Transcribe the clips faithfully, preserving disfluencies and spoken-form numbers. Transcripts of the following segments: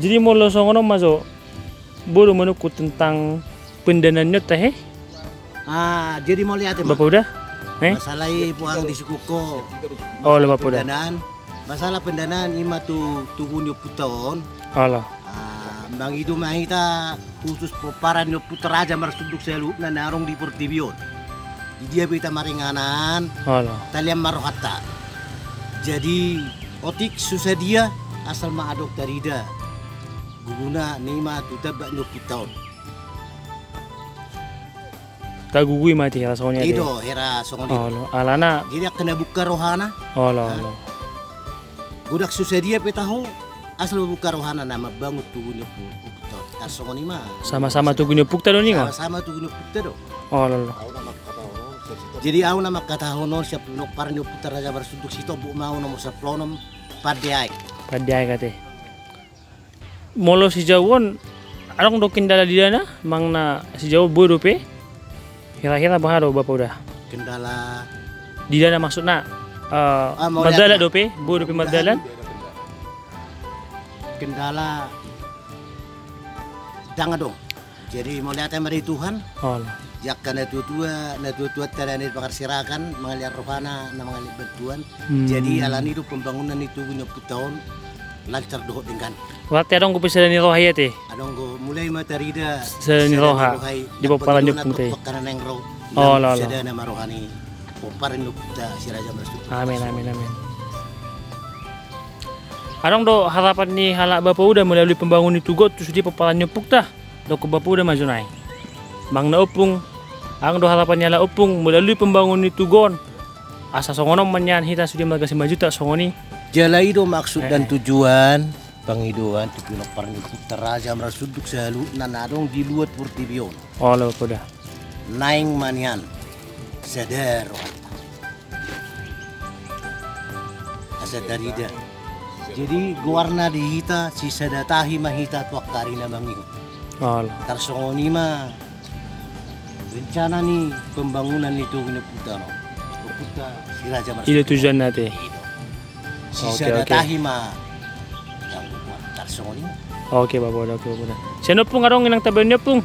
Jadi molo songon on ma jo, boi do manungkun tentang pendanaan ni on tahe? Ah, jadi mauliate ma. Bapa Uda? Eh? Masalah i puang di sukuko. Olo, Bapa Uda. Pendanaan. Masalah pendanaan i ma tu, tu tugu ni ompunta on. Olo. Ah, mangido ma hita khusus pomparan ni ompunta Raja Marsunduk saluhutna na adong di portibi on. Di dia pe hita maringanan. Olo. Talian ma rohanta. Jadi otik so sadia asal ma adong tarida guguna, ninna ma tu tambak ni ompunta on. Tagugui ma ate hira songon i ate. I do, hira songon i. Olo, alana. Jadi angka na bungka rohana. Olo, olo. Godang so sadia pe taho, asal ma bungka rohana na mambangun tugu ni ompu-, ompunta on. Tarsongon i ma. Sama-sama tugu ni ompunta do ninna. Sama-sama tugu ni ompunta do. Olo, olo. Jadi au na mangkatahon on sian pomparan ni ompunta Raja Marsunduk Sitombuk ma au nomor sampulu onom, Pande Aek. Pande Aek ate. Molo sijauh on, adong do kendala di dana, manang na sijauh on boi dope? Hira-hira boha do, Bapa Uda? Kendala. Di dana maksudna, eh, ah, mauliate ma. Mardalan dope, boi dope mardalan? Kendala. Ndang adong. Jadi mauliate ma di Tuhan. Olo. Angka na tua-tua, na tua-tua tadana di pangarsirakan, mangaliat rohana, na mangaliat bantuan. Hmm. Jadi alani do pembangunan ni tugu ni ompunta on lancar dohot denggan. Berarti adong dope sada ni roha i ate? Adong do, mulai ma tarida sada ni roha i di pomparan ni ompunta i. Olo, olo. Sada na ma roha ni pomparan ni ompunta si Raja Marsunduk. Amin, amin, amin. Adong do harapan ni halak Bapa Uda melalui pembangunan ni tugu on tu sude pomparan ni ompunta? Dokkon Bapa Uda ma jo nai. Manang na ompung, adong do harapan ni halak ompung melalui pembangunan ni tugu on. Asa songon on ma nian hita sude marga Simanjuntak songon i. Jala i do maksud dan tujuan pangidoan tu pinompar ni ompunta Raja Marsunduk saluhutna na adong di luat portibi on. Olo, Bapa Uda. Naeng ma nian sada rohanta. Asa tarida. Jadi goarna di hita, sisada tahi ma hita tu angka ari na mangihut. Olo. Tarsongon i ma rencana ni pembangunan ni tugu ni ompunta on. Ompunta si Raja Marsunduk. I do tujuanna ate. I do. Oke, oke. Sisada tahi ma. Yang tarsongon i ma. Oke, Bapa Uda, oke, Bapa Uda. Sian ompung adong inang tabaen ni ompung?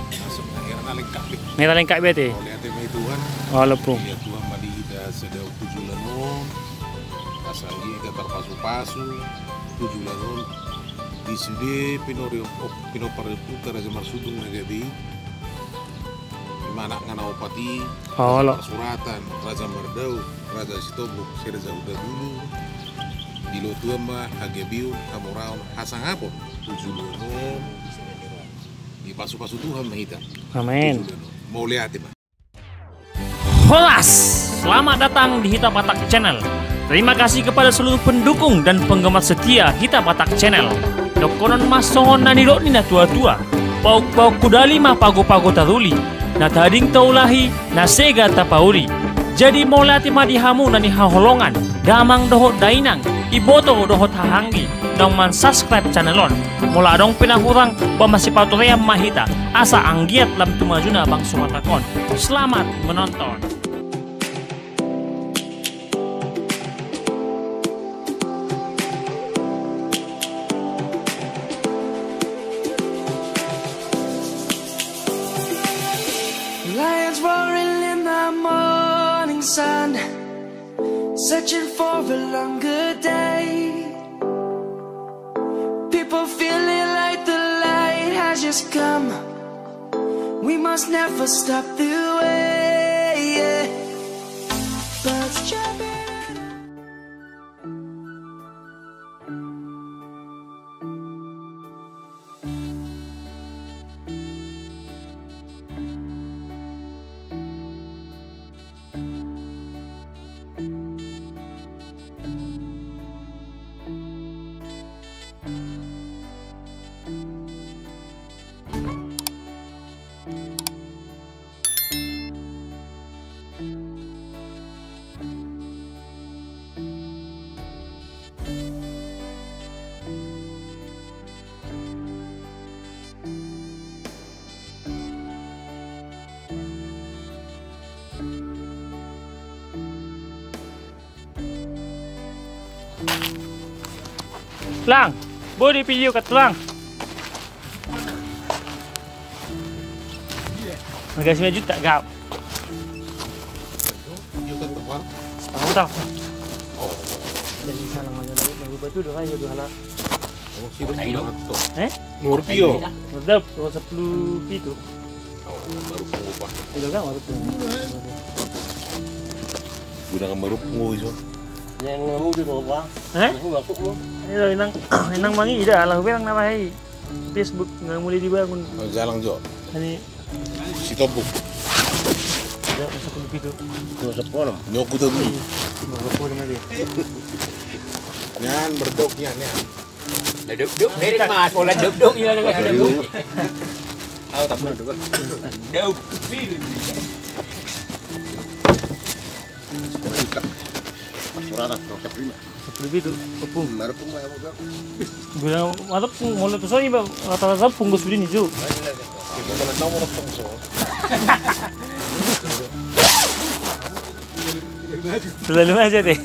Masuk na hira na lengkap be. Na hira lengkap be ate. Mauliate ma di Tuhan. Olo, ompung. Ia Tuhan ma di hita sada uju joloan on. Asa anggiat hita tarpasu-pasu tu joloan on. Di sude pinori-, op-, pinompar ni ompunta Raja Marsunduk na gabe i. Ima anakna na opat i. Olo. Raja Parsuratan, Raja Mardaun, Raja Sitombuk, si Raja Hutadulu. Dilehon Tuhan ma hagabeon, hamoraon, hasangapon tu joloan on. Dipasu-pasu Tuhan ma hita. Amin. Mauliate ma. Horas! Selamat datang di Hita Batak Channel. Terima kasih kepada seluruh pendukung dan penggemar setia Hita Batak Channel. Dohonon ma songon na nidok ni na tua-tua. Pauk-pauk hudali ma pago-pago taruli. Na tading taulahi, na sega tapauli. Jadi mauliate ma di hamu na nihaholongan, damang dohot dainang, iboto dohot hahaanggi, naung mansubscribe channel on. Molo adong pe na hurang, baen ma sipaturean ma hita, asa anggiat lam tu majuna bangso Batak on. Selamat menonton. Lions roaring in the morning sun, searching for a longer day. People feeling like the light has just come. We must never stop the way, yeah. Birds chirping. Lang. Bodi video kat tulang. Marga Simanjuntak gap. Tahu tahu. Jadi salah mana lagi? Lagu batu doang ya dua anak. Eh? Nomor pio? Mardap, nomor sepuluh pitu. Baru pungu, Pak. Iya kan, baru pungu. Gudang baru pungu itu. Yang mau di bawah. Eh? Aku masuk lu. Iya, inang, inang mangi ida, alah bilang nama hai. Facebook nggak mulai dibangun. Oh, jalan jo. Ini si Tobuk. Ya, sepuluh pitu. Dua sepuluh. Nyok kita dulu. Dua sepuluh sama dia. Nyan berdok, nyan, nyan. Duk, duk, merit mas, bola duk, duk, iya, duk, duk. Ayo, tak pernah duk. Duk. Sepuluh pitu, ompung. Baru ompung, ya, ompung. Bilang, mantap, ompung, mulai tu soi, Bang. Rata-rata ompung, Bos Budi, nih, Ju. Itu jalan nomor ompung, so. Selalu aja deh.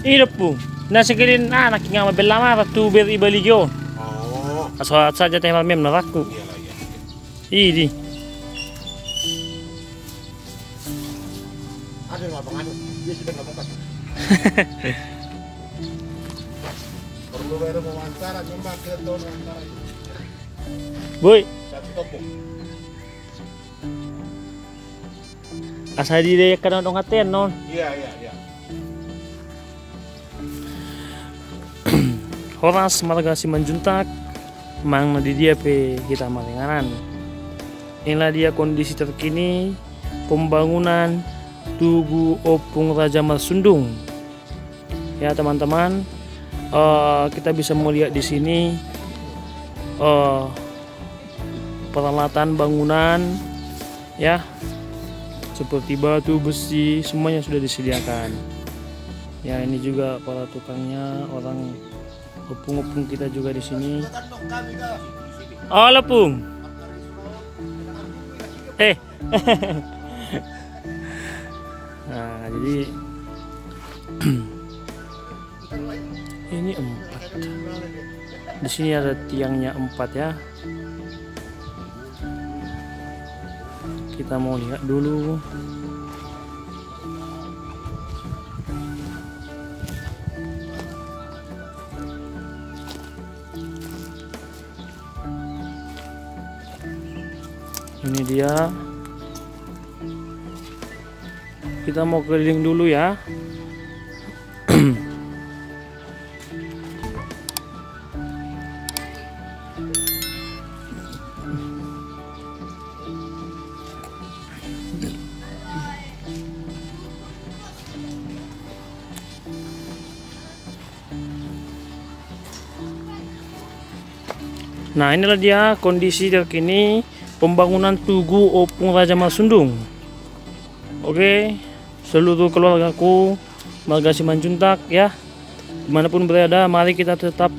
Ini ompung. Nah, sekalian, ah, anak ingat mabel lama, tu ber i Balige on. Oh. Asal saja teh malam, nah, aku. Iya lah, iya. Ini. Ada lah, Bang, anu. Dia sudah nggak mau kasih. Perlu bayar wawancara, coba kita tahu wawancara itu. Boy. Satu topung. Asa di dia kena dong aten non. Iya, iya, iya. Horas marga Simanjuntak, manang na di dia pe hita maringanan. Inilah dia kondisi terkini pembangunan Tugu Ompung Raja Marsundung. Ya, teman-teman, eh, kita bisa melihat di sini, eh, peralatan bangunan, ya, seperti batu, besi, semuanya sudah disediakan. Ya, ini juga para tukangnya, orang ompung-ompung kita juga di sini. Halo, Pung. Eh. Nah, jadi ini empat. Di sini ada tiangnya empat, ya. Kita mau lihat dulu. Ini dia. Kita mau keliling dulu, ya. Nah, inilah dia kondisi terkini pembangunan Tugu Ompung Raja Marsundung. Oke, seluruh keluargaku, marga Simanjuntak, ya, dimanapun berada, mari kita tetap,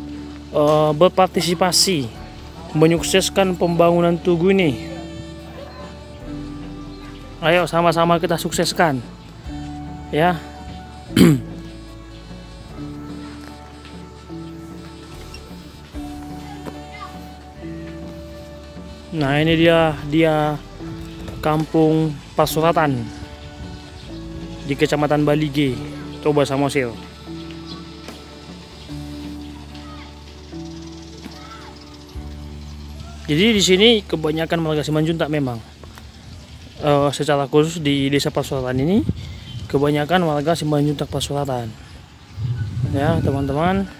eh, berpartisipasi menyukseskan pembangunan tugu ini. Ayo, sama-sama kita sukseskan, ya. Nah, ini dia, dia Kampung Parsuratan di Kecamatan Balige, Toba Samosir. Jadi di sini kebanyakan marga Simanjuntak memang. Eh, secara khusus di Desa Parsuratan ini kebanyakan warga Simanjuntak Parsuratan. Ya, teman-teman.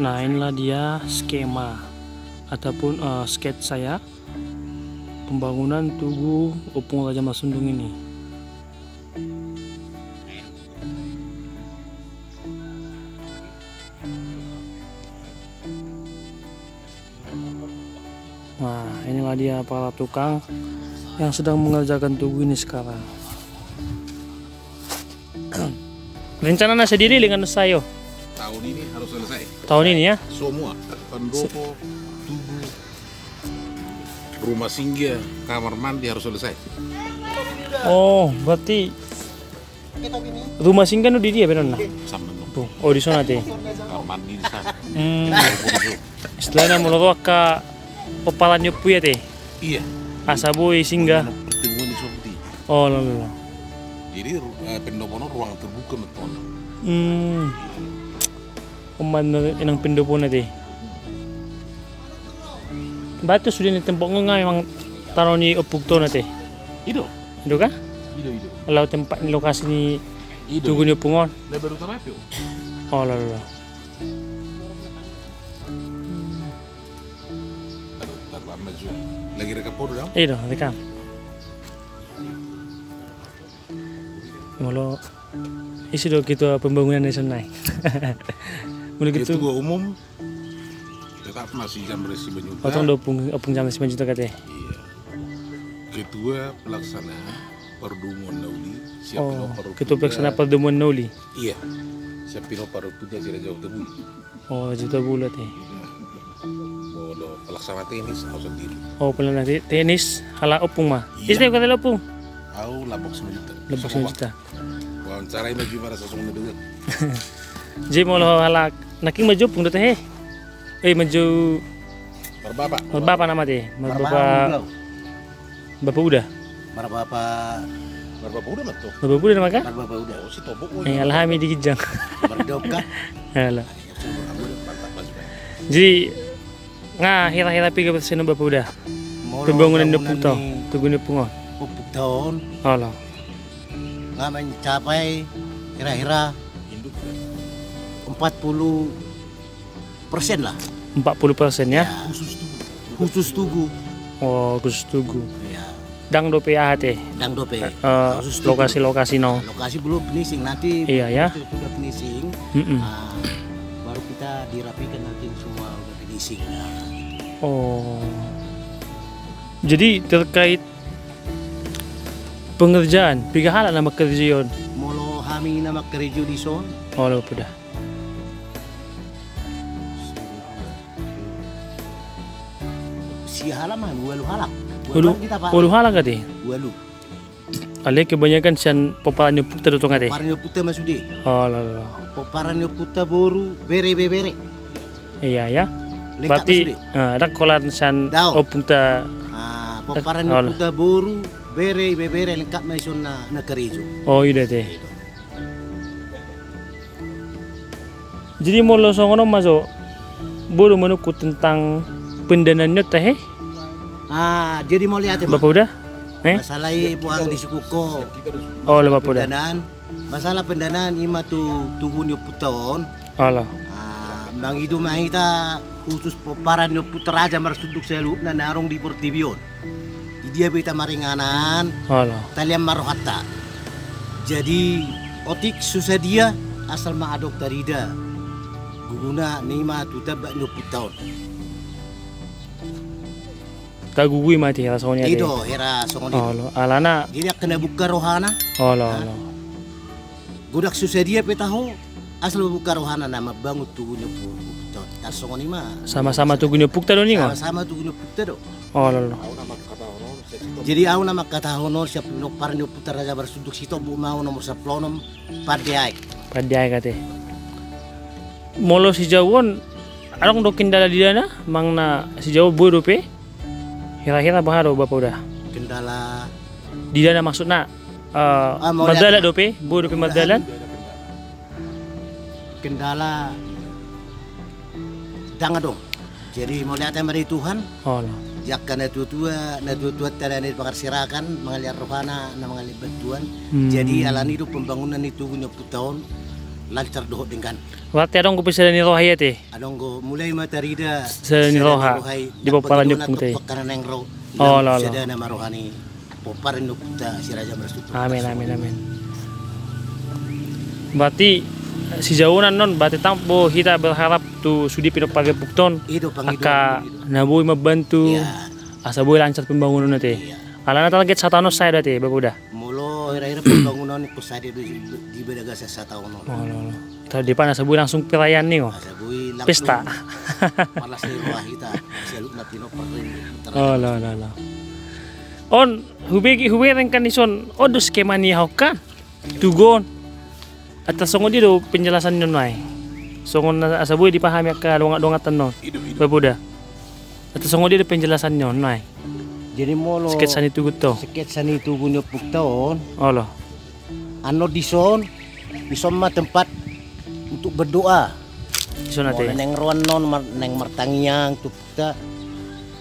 Nah, inilah dia skema ataupun, eh, sketsa, ya, pembangunan Tugu Ompung Raja Marsundung ini. Ya, para tukang yang sedang mengerjakan tugu ini sekarang. Rencana na sadia do i dengan saya? Tahun ini harus selesai. Tahun ini ya? Semua. Pendopo, tugu, rumah singgah, kamar mandi harus selesai. Oh, berarti rumah singgah nu di dia benar na? Sambil nunggu. Oh, di sana te. Kamar mandi di sana. Hmm. Istilahnya molo ro angka pomparan ni ompu i ate. Iya. Asa boi singgah. Pertemuan di Sordi. Oh, lolo. Jadi ru-, eh, pendopo on ruang terbuka ma tong. Hmm. Oman inang pendopona te. Berarti sude na tempat on nga memang tano ni ompunta on ate. I do. I do kah? I do, i do. Laho tempat ni lokasi ni tugu ni ompung on. Na baru tarapi o. Oh, lolo. Aduh, taruh maju. Lagi rekam foto dong? I do, rekam. Molo ise do ketua pembangunan na dison nai? Molo ketua umum tetap masih Jamres Simanjuntak. Otong do ompung, ompung Jamres Simanjuntak ate. Iya. Ketua pelaksana Pardomuan na Uli, siap pinompar. Oh, ketua pelaksana Pardomuan na Uli. Iya. Siap pinompar Ompunta Si Raja Hutabulu. Oh, Raja Hutabulu ate. Molo pelaksana teknis, au sandiri. Oh, pelaksana te-, teknis, halak ompung ma. Iya. Ise do halak ompung? Au Lambok Simanjuntak. Lambok Simanjuntak. Wawancara i ma jumara sasong na dua. Jadi molo halak nangkin manjou ompung do ate he. Eh, manjou. Marbapa. Marbapa nama ate. Marbapa. Marbapa Uda. Marbapa. Marbapa Uda ma tong. Marbapa Uda nama kah? Marbapa Uda. Oh, si Tobok. Eh, alhami di ginjang. Mardok kah? Alah. Jadi nga hira-hira piga persen Bapa Uda? Molo pembangunan ni ompunta on, tugu ni ompung on. Ompunta on. Alah. Nga mencapai hira-hira empat puluh persen lah. Empat puluh persen ya? Ya. Khusus tugu. Khusus tugu. Oh, khusus tugu. Ya. Ndang dope aha ate? Ndang dope. Eh, khusus tugu. Lokasi-lokasi no. Lokasi belum finishing, nanti. Iya ya. Sudah finishing. Mm-mm. Ah, baru kita dirapikan nanti semua udah finishing. Oh. Jadi terkait pengerjaan, piga halak na mangkarejo on? Molo hami na mangkarejo dison. Oh, Bapa Uda. Sia halak ma, ualu halak. Ualu, ualu halak ate? Ualu. Alai kebanyakan sian pomparan ni ompunta do tong ate? Pomparan ni ompunta ma sude. Oh, lolo. Pomparan ni ompunta boru, bere, ibebere. Iya ya. Lengkap ma sude. Berarti, eh, ndang holan sian ompunta. Ah, pomparan ni ompunta boru, bere, ibebere, lengkap ma dison na karejo. Oh, i do ate. Jadi molo songon on ma jo, boi do manungkun tentang pendanaan ni on tahe? Ah, jadi molo i ate ma. Bapa Uda? Eh? Masalah i boha di sungkun ho. Oh, Bapa Uda. Pendanaan. Masalah pendanaan i ma tu tugu ni ompunta on. Alah. Ah, mangido ma hita khusus pomparan ni ompunta Raja Marsunduk saluhutna na adong di portibi on. Di dia pe hita maringanan, talean ma rohanta. Jadi, otik so sadia, asal ma adong tarida guguna, na i ma tu tambak ni ompunta on. Tagugui ma ate hira songon i ate. I do, hira songon i. Olo, alana. Jadi, angka na bungka rohana. Olo, olo. Godang so sadia pe taho, asal bungka rohana na mambangun tugu ni ompunta on. Tarsongon i ma. Sama-sama tugu ni ompunta do ninna. Sama-sama tugu ni ompunta do. Olo, olo. Jadi au na mangkatahon on sian pinompar ni ompunta Raja Marsunduk Sitombuk ma au nomor sampulu onom, pande aek. Pande aek ate. Molo sijauhon, adong do kendala di dana, manang na sijauhon boi dope? Hira-hira boha do Bapa Uda? Kendala. Di dana maksudna, eh, mardalan dope, boi dope mardalan? Kendala ndang adong. Jadi mauliate ma di Tuhan. Olo. Di angka na tua-tua, na tua-tua tadana di pangarsirakan, mangaliat rohana, na mangaliat bantuan. Hmm. Jadi alani do pembangunan ni tugu ni ompunta on, lancar dohot denggan. Berarti adong dope sada ni roha i ate? Adong do, mulai ma tarida sada ni roha i di pomparan ni ompunta i. Olo, olo. Sada nama roha ni pomparan ni ompunta Si Raja Marsunduk. Amin, amin, amin. Berarti sijauhon annon, berarti ndang boi hita berharap tu sude pinompar ni ompunta on. I do pangidoan. Angka na boi mambantu. Iya. Asa boi lancar pembangunan ate. Iya. Alana target sataon on sae do ate, Bapa Uda? Molo hira-hira pembangunan i, sadia do di, di bagasan sataon on. Olo, olo. Tar depan asa boi langsung perayaan ni, o. Asa boi langsung pesta. Palas ni roha hita, saluhutna pinompar ni. Olo, olo, olo. On, hubege, hubereng kan dison, on do skema ni ahok kan? Tugu on. Asa songon dia do penjelasan ni on nuaeng? Songon na asa boi dipahami angka dongan-dongan tano on, Bapa Uda. Asa songon dia do penjelasan ni on nuaeng? Jadi molo sketsa ni tugu on. Sketsa ni tugu ni ompunta on. Olo. Annon dison, dison ma tempat untuk berdoa. Dison ate. Molo naeng ro annon mar-, naeng martangiang tu ompunta,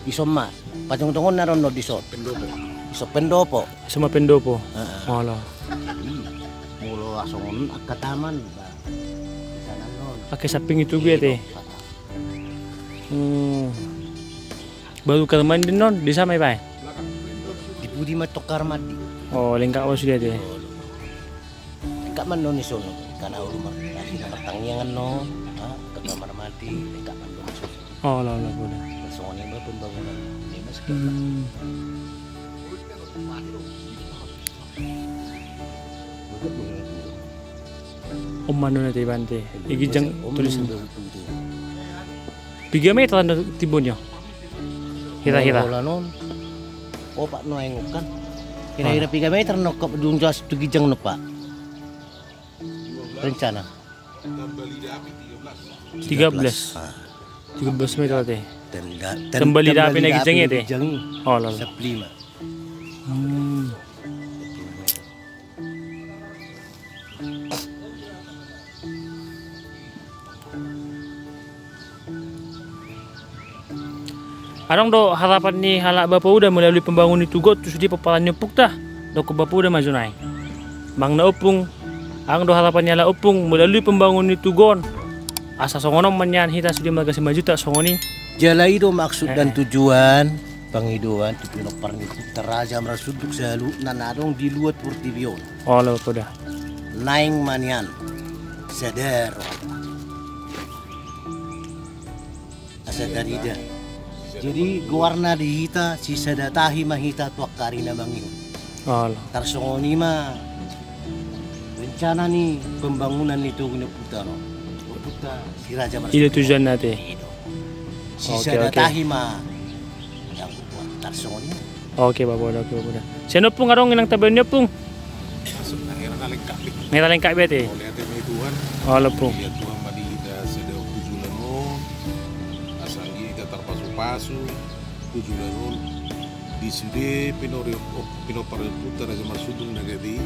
dison ma. Patongtongon na ro annon dison. Pendopo. Dison pendopo. Dison ma pendopo. Heeh. Olo. Molo songon angka taman, ba, di sana annon. Angka samping ni tugu i ate. Iya, heeh. Hmm. Baru kamar mandi annon, dison ma i baen? Di pudi ma tong kamar mandi. O, lengkap ma sude ate. Olo. Lengkap ma annon dison. Angka na olo mar-, na martangiang annon, ha, angka kamar mandi, lengkap ma annon dison. Olo, olo, Bapa Uda. Songon i ma pembangunan ni mas. Hmm. On ma annon ate, ibana ate. I ginjang tulisan. Piga meter annon timbo ni on? Hira-hira. Olo, olo, annon. Opat nuaeng kan. Hira-hira piga meter annon dung jas tu ginjang on, Pak? Rencana. Tiga belas. Ah. Tiga belas meter ate. Tambali dapi na ginjang i ate. Ginjang i. Olo, olo. Saplima. Hmm. Adong do harapan ni halak Bapa Uda melalui pembangun ni tugu on tu sude pomparan ni ompunta? Dokkon Bapa Uda ma jo nuaeng. Amang na ompung, adong do harapan ni halak ompung melalui pembangun ni tugu on? Asa songon on ma nian hita sude marga Simanjuntak songon i. Jala i do maksud dan tujuan pangidoan tu pinompar ni ompunta Raja Marsundu saluhutna na adong di luat portibi on. Olo, Bapa Uda. Naeng ma nian sada rohanta. Asa tarida. Jadi goarna di hita, sisada tahi ma hita tu angka ari na mangihut. Olo. Tarsongon i ma rencana ni pembangunan ni tugu ni ompunta on. Ompunta si Raja Marsundu. I do tujuanna ate. I do. Oke, oke. Sisada tahi ma. Tarsongon i ma. Oke, Bapa Uda, oke, Bapa Uda. Sian ompung adong inang tabaen ni ompung? Masuk na hira na lengkap i. Na hira lengkap i ate. Mauliate ma di Tuhan. Olo, ompung. Mauliate Tuhan ma di hita sada tu joloan on. Asa anggiat hita tarpasupasu tu joloan on. Di sude pinori-, oh, pinompar ni ompunta Raja Marsundu na gabe i.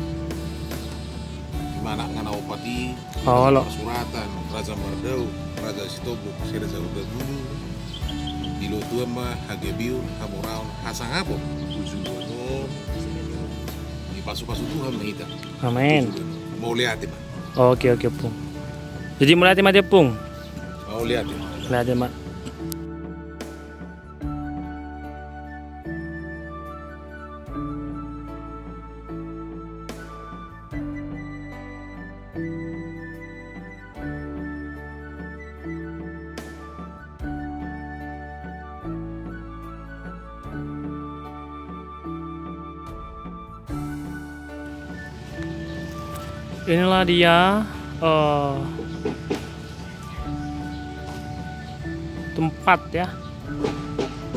Di mana angka na opat i. Olo. Parsuratan, Raja Mardaun, Raja Sitombok, si Raja Hutagudu, dilehon Tuhan ma hagabeon, hamoraon, hasangapon, tu joloan on, dipasupasu Tuhan ma hita. Amin. Mauliate ma. Oke, oke, ompung. Jadi mauliate ma di ompung. Mauliate. Mauliate ma. Inilah dia, eh, tempat, ya,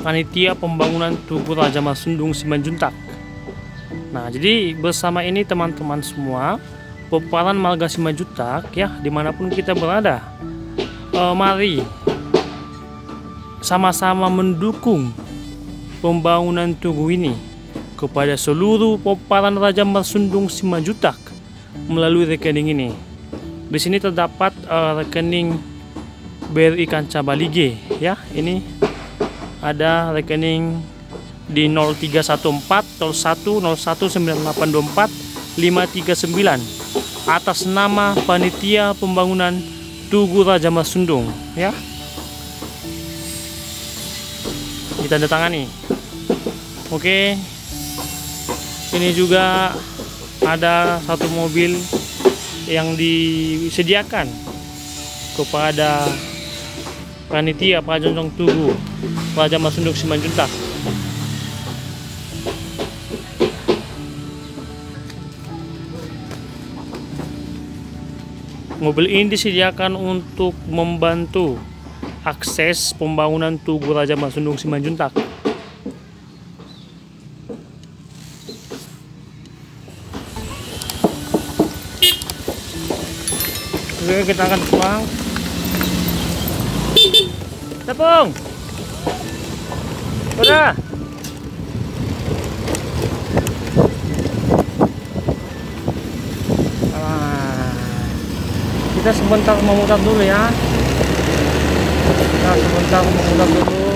panitia pembangunan Tugu Raja Marsunduung Simanjuntak. Nah, jadi bersama ini teman-teman semua, pomparan marga Simanjuntak, ya, dimanapun kita berada, eh, mari sama-sama mendukung pembangunan tugu ini kepada seluruh pomparan Raja Marsunduung Simanjuntak melalui rekening ini. Di sini terdapat, eh, rekening B R I Kanca Balige, ya. Ini ada rekening di nol tiga satu empat nol satu nol satu sembilan delapan dua empat lima tiga sembilan, atas nama Panitia Pembangunan Tugu Raja Marsunduung, ya. Ditandatangani. Oke. Ini juga ada satu mobil yang disediakan kepada panitia pajongjong Tugu Raja Marsunduung Simanjuntak. Mobil ini disediakan untuk membantu akses pembangunan Tugu Raja Marsundung Simanjuntak. Oke, kita akan tuang. Tepung. Udah. Ah, kita sebentar memutar dulu ya. Kita sebentar memutar dulu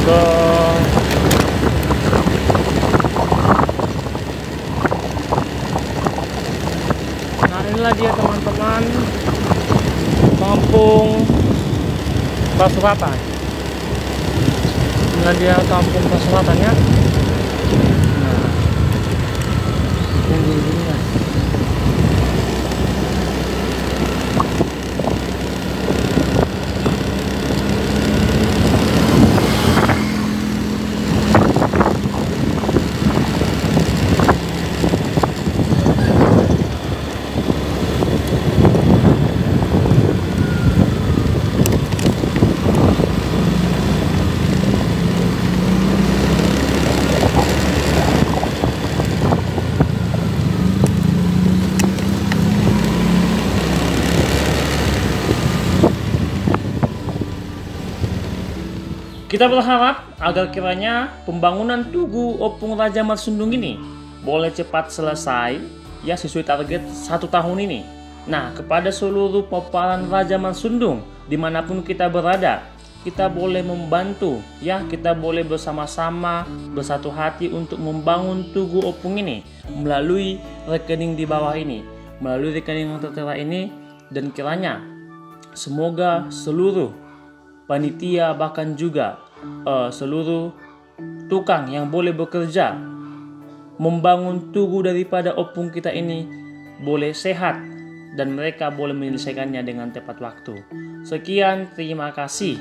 ke Nah, inilah dia, teman-teman, Kampung Pasuratan. Inilah dia Kampung Pasuratan, ya. Nah, ini dia. Kita berharap agar kiranya pembangunan Tugu Ompung Raja Marsundung ini boleh cepat selesai, ya, sesuai target satu tahun ini. Nah, kepada seluruh pomparan Raja Marsundung, dimanapun kita berada, kita boleh membantu, ya, kita boleh bersama-sama bersatu hati untuk membangun Tugu Ompung ini melalui rekening di bawah ini, melalui rekening yang tertera ini, dan kiranya semoga seluruh panitia, bahkan juga, eh, seluruh tukang yang boleh bekerja membangun tugu daripada ompung kita ini boleh sehat dan mereka boleh menyelesaikannya dengan tepat waktu. Sekian, terima kasih.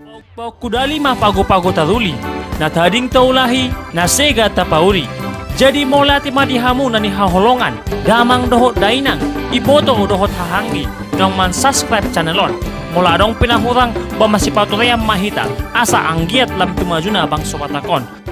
Pauk-pauk kudali ma pago-pago taruli, na tading taulahi, na sega tapauli. Jadi mauliate ma di hamu na nihaholongan, damang dohot dainang, iboto dohot hahaanggi, naung mansubscribe channel on. Molo adong pe na hurang, ba masipaturean ma hita, asa anggiat lam tu majuna bangso Batak on.